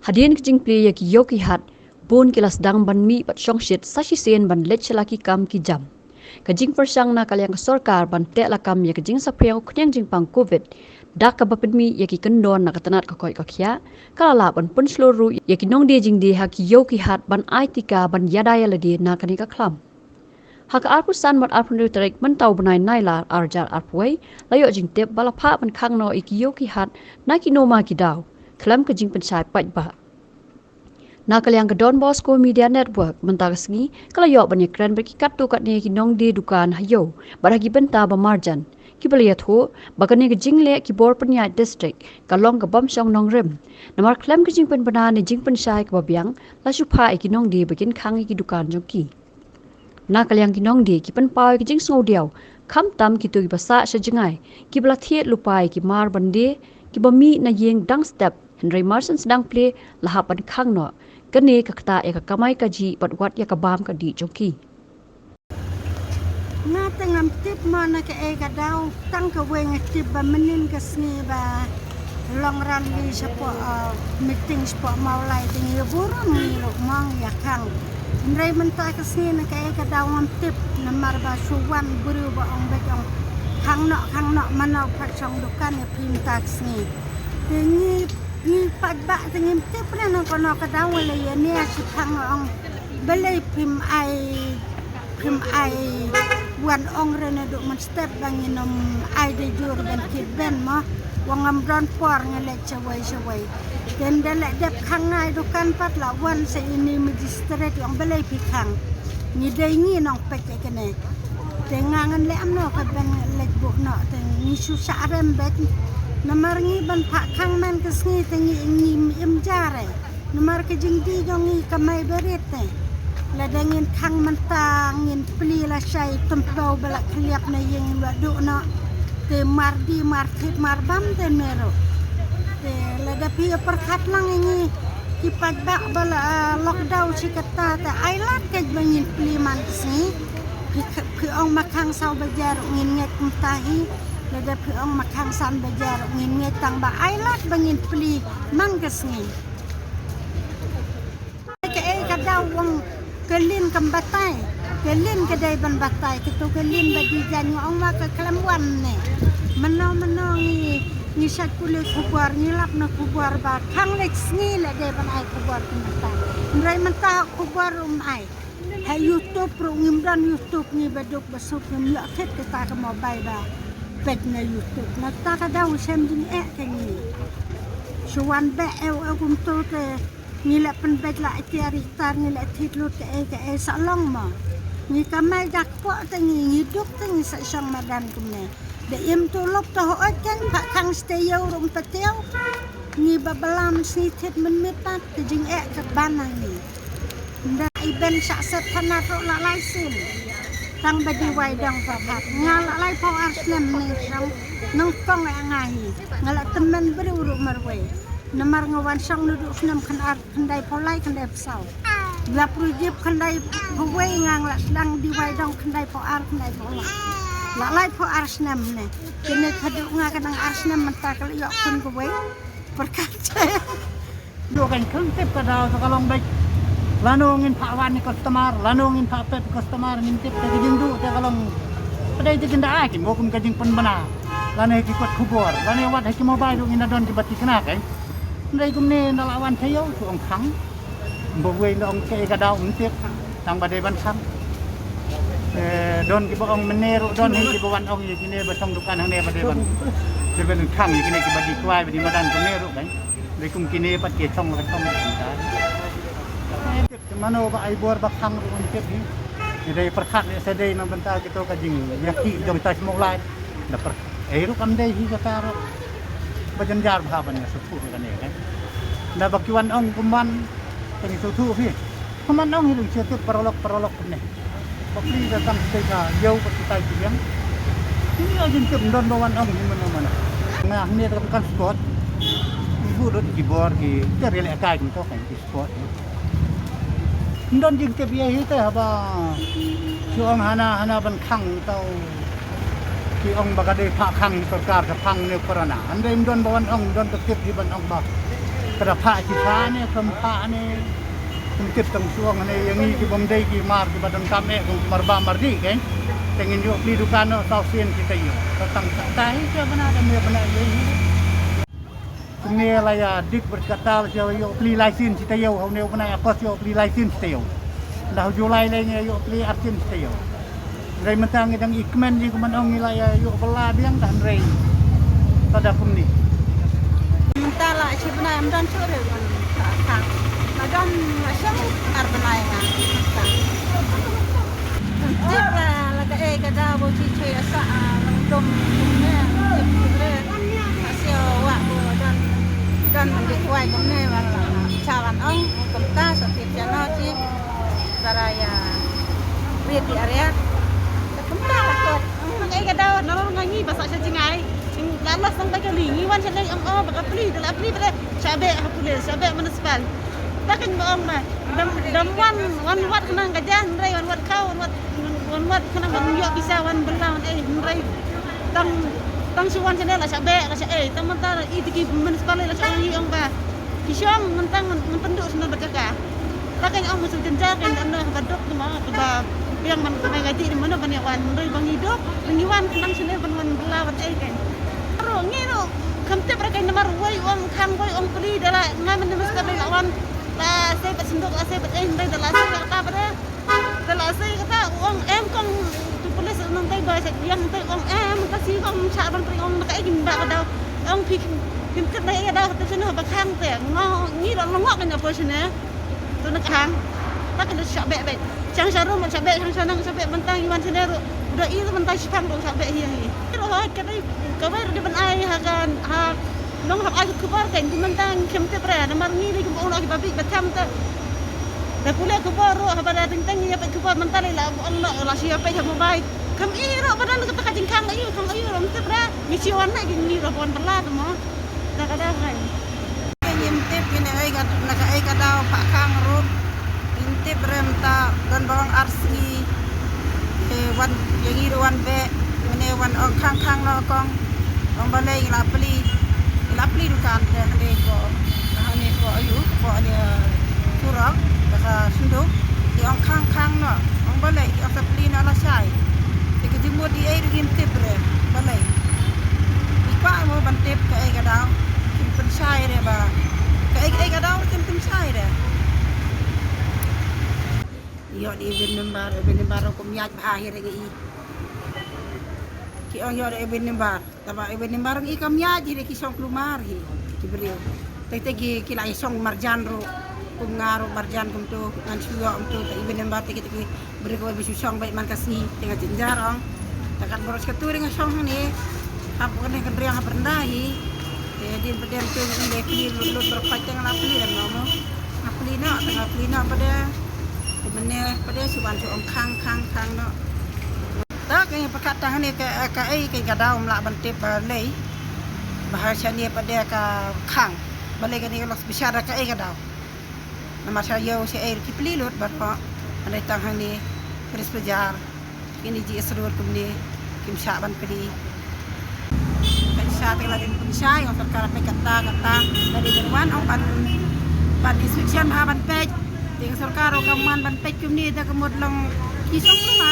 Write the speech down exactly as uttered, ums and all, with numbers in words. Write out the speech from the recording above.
Hadien ka jingplie ïa ki ïew ki hat, bun ki la sdang ban mih bad shongshit sa shisien ban leit sha la ki kam ki jam. Ka jingpyrshang na ka liang ka sorkar ban teh lakam ïa ka jingsaphriang u khñiang jingpang covid da kaba pynmih ïa ki kyndon na ka tnat ka koit ka khiah, ka la lah ban pynshlur ruh ïa ki nongdie jingdie ha ki ïew ki hat ban ai tika ban ïada ïa lade na kane ka khlam. Ha ka arphew san bad arphew hynriew tarik mynta u bnai Nailar arhajar arphew wei, la ïoh jingtip ba la phah ban khang noh ïa ki ïew ki hat na kino ma ki daw, khlem ka jingpynshai paidbah. Na ka liang ka Don Bosco Media Network mynta ka sngi ka la ïoh ban ïakren bad ki katto katne ki nongdie dukan ha ïew bad ha ki bynta ba marjan, kiba la ïathuh ba kane ka jingleh ki bor pynïaid district ka long ka bym shong nongrim, namar khlem ka jingpynbna ne jingpynshai kaba biang, la shu phah ïa ki nongdie ba kin khang ïa ki dukan jong ki. Na ka liang ki nongdie ki pynpaw ïa ka jingsngewdiaw, khamtam kito kiba sah sha jngai, kiba la thied lypa ïa ki mar ban die, kiba mih na ïing dang step, hynrei mar shen sdang plie la hap ban khang noh. Kane ka ktah ïa ka kamai kajih bad wat ïa ka bam ka dih jong ki. Nga te ngam tip mo na kaei ka daw, tang kawei nga tip ba mynnin ka sngi ba long rally shapoh, ah, meeting shapoh Mawlai te ngi burom ngi ruh mo ngi ïa khang. Hynrei mynta ka sngi na kaei ka daw ngam tip, namar ba shu wan briew ba ong beit ong khang noh, khang noh, mano pat shong dukan ïa phi mynta ka sngi. Te ngi, ngi paidbah te ngim tip re na kano ka daw, la ïa ne shi khang ong balei phim ai, phim ai wan ong re naduh mynstep ba ngin ym ai da jur ban kit ben mo. Wa ngam don por nga leit shawei shawei. Te ynda la dep khang nga ïa dukan pat la wan sa ïa ine i magistrate ong balei phi khang. Ngi dei ngi nongpeit ïa kane. Te nga ngan leh kumno ka ban leit buh noh te ngi shu shah rem beit. Namar ngi ban phah khang man ka sngi te ngi, ngim im ja re. Namar ka jingdie jong ngi kamai barit te. Lada ngin khang mynta ngin plie lashai tympew ba la khylliap na ïing ba duh noh. Te mar die mar thied mar bam te ne ruh. Te lada phi ïa pyrkhat lang ïa ngi ki paidbah ba la, ah, lockdown shi katta te ai lad kait ba ngin plie man ka sngi. Phi, phi ong ma khang saw baje ruh ngin ngeit kumta hi. Lada phi ong ma khang san baje ruh ngin ngeit tang ba ai lad ba ngin plie man ka sngi. Kaei ka daw ong ka lin kam batai. Ka lin ka dei ban batai. Kito ka lin ba di jan nga ong ma ka khlem wan ne. Mano mano ngi, ngi sait pule khubor, ngi lap na khubor ba khang leit sngi la dei ban ai khubor ki mynta. Hynrei mynta khubor um ai. Ha YouTube ruh ngim don YouTube ngi ba duk ba suk ngim ïoh kit kita ka mobile ba peit na YouTube. Na kata ka daw shem jingeh ka ngi. Shu wan beh ew ew kumto te ngi la pynbeit la ïa tiar ïa tar ngi la thied lut kaei kaei sa long mo. Ngi kamai da kpoh te ngi, ngi duk te ngi sa shong madan kumne. Da im tulop te hooid kein phah khang sha te ïew ruh ym pat ïew. Ngi ba blam sngi thied mynmiet pat ka jingeh ka ban ha ngi. Nda i Ben Shahsep Thanat ruh la lai sien. Tang ba dei wai dong pyrkhat. Nga la laiphew ar snem ne shong nyngkong ïa nga hi. Nga la tymmen briew ruh marwei. Namar nga wan shong naduh snem khyndai, khyndaiphew lai khyndaiphew saw. Nga pyrjip khyndaiphew wei nga la sdang dei wai dong khyndaiphew ar khyndaiphew lai. La laiphew ar snem ne. Kine ka dei nga ka dang ar snem mynta ka la ïoh khun kawei. Pyrkhat. Dei kein khlem tip ka daw te ka long beit. Lano ngin phah wan ïa customer, lano ngin phah pep customer ngim tip te ka jingduh te ka long. Ka dei te kin da ai ki mo kum ka jingpynbna. Lane ki kot khubor, lane wat ha ki mobile ruh ngin da don kiba tikna kein. Hynrei kumne nda la wan sha ïew shu ong khang. Ba wei nda ong kaei ka daw ym tip. Tang ba dei ban khang. Eh, don kiba ong mynne ruh don hi kiba wan ong ïa kine ba shong dukan hangne ba dei ban, dei ban khang ïa kine kiba dei kwai ba dei madan kumne ruh kein. Dei kum kine pat ki shong la ka shong la ka. Eh, tip te mano ba ai bor ba khang ruh ym tip hi. Ïa dei pyrkhat ïa sa dei na bynta kito ka jingïakhih jong kita smoke light. Da pyrkhat ei ruh kam dei hi kata ruh. Ba jynjar bha ban ïa sngewthuh ïa kane kein. Da ba ki wan ong kumban te ngi sngewthuh hi. Kumban ong hi ruh ngi sngewthuh paralok paralok kumne. Ba pli da tang sdei ka ïew ba kitai ki liang. Ngi ïoh jingtip ym don ba wan ong hi mano mano. Nga hangne da ka dukan sport. Ngi buh lut ki bor ki ter ïalehkai kumto kein ki sport. Ym don jingtip ïa hi te haba ki ong hana hana ban khang tau. Ki ong ba ka dei phah khang sorkar ka phang ne corona. Hynrei ym don ba wan ong, ym don ka tip hi ban ong ba Ka da phah ki phah ne, kam phah ne. Kum tip tang shuwa ne, ïa ngi ki bym dei ki mar ki ba donkam eh, kum mar ba mar di, kan. Te ngin ïoh plie dukan noh saw sien shi taïew. Ka tang ka tahi ka bana da me bana ïa ngi. Kumne la ïa dik bad kata la ïoh plie lai sien shi taïew, ha une u bnai August ïoh plie lai sien shi taïew. Ynda ha July lei ngi ïoh plie ar sien shi taïew. Hynrei mynta ngi dang i kmen ji kumno ngi la ïa ïoh bylla biang, hynrei ta da kumne. Mynta la shi bnai ym don shuh re ban ta tang. La don la shong ar bnai nga. Tip la la kaei ka daw ba shi shuh ïa sa, ah, lang dum kumne. Tip re. Ka siew wa ko don, don man di kwai kumne, wan la cha wan ong kumta, sa tip cha no chi. Bara ïa rit ïa riat. Kumta la kot. Nang ei ka daw, nalor nga ngi ba sa sha jingai. Ing la los nang ba ka li, ngi wan sha lei ong, oh, ba ka pli, da la pli ba da sha beh ha pulis, sha beh municipal. Ta kan ba ong ba dam, dam wan, wan wad khnang ka jan, hynrei wan wad khaw, wan wad, wan wad khnang ban ïoh pisa, wan bylla, wan ei, hynrei tang, tang shu wan sha ne la sha beh, la sha ei, tang mynta i tiki municipal la sha ong i ong ba ki shong mynta ngan, ngan pynduh sha ne ba jaka. Ta kan ong musul jynjar kan, ong ba duk ma ba biang man ka mai gaji ni, mano ban ïa wan, hynrei ba ngi duk, ba ngi wan khnang sha ne ban wan bylla, wan ei kan. Ruh ngi ruh kam tip re kan, namar wei ong khang, wei ong pli, da la ngai man municipal la wan. La sei bad senduk, la sei bad ei, hynrei da la sei kata ba da. Da la sei kata u ong em kong tu pulis nang tai ba sa biang tai ong em ka si kong cha ban pring ong na ka ei kin ba ka daw. Ong phi kin tip na ei ka daw, tip sene ba khang te. Ngo ngi ruh ngo kan ïa poi sene. Tu na khang. Ta ka da sha beh beh. Chang sha rum sha beh, chang sha nang sha beh, mynta ngi wan sene ruh. Da i mynta shi phang ruh sha beh hi hi. Ruh hoi ka dei kawei ruh dei ban ai ha ka, ha nong hap ai ka khubor kan, ki mynta ngim tip re, namar ngi dei ki ba ong ki ba bit ba tham te. Da pule khubor ruh haba da teng teng ïa peit khubor mynta lei la ong la, la shu ïa peit ha mobile. Kam i ruh ba don kata ka jingkhang aïu, khang aïu ruh ngim tip re. Ngi shu wan lei ki ngi ruh ban bylla te mo. Da ka da kai. Ngim tip ine ei ka, na ka ei ka daw phah khang ruh. Ngim tip re mynta don ba ong ar sngi. Te wan ïa ngi ruh wan beh, mynne wan ong khang khang noh kong. Ong balei ngi la plie, ngi la plie dukan te hynrei ko, hynrei ko aïu, ko hynrei surok, te ka senduk, te ong khang khang noh. Ong balei, te ong sa plie noh lashai. Te ka jingmut ei ruh ngim tip re, balei. Ngi kwah mo ban tip kaei ka daw, kin pynshai re ba. Kaei kaei ka daw kin pynshai re. Ïoh da i bin number, i bin number ruh kum ïaid bha hi re ngi i. Ki ong ïoh da i bin number. Taba i bin number ngi i kam ïaid hi re ki shong kulmar hi. Ki briew. Te te ki, ki la i shong marjan ruh. Kum nga ruh marjan kumtu. Ngan shu ïoh kumtu. Te i bin number te ki, te ki briew kawei ba shu shong beit man ka sngi. Te nga jynjar ong. Te kat baroh shi katu re nga shong hangne. Hap kane kynriang hap rynda hi. Te dien pat dien tu ngi le plie lut lut baroh pait te nga la plie lem noh mo. Nga plie noh, te nga plie noh pat de. Te mynne pat de shu wan shu ong khang khang khang noh. Te ka ngi pyrkhat tang hangne ka, kaei ka daw ym lah ban tip balei. Ba ha shane pat de ka khang. Balei kane ka long bishar da kaei ka daw. Namar sha ïew sha ei ki plie lut baroh. Hynrei tang hangne Prince Bazar. Kine ji sdor kumne kim shah ban plie. Pynshai te la dei pynshai, ong sorkar peit kata kata, la dei ban wan ong ban, ban inspection ha ban peit. Te ong sorkar ong kam wan ban peit kumne da ka mut long ki shong kumne.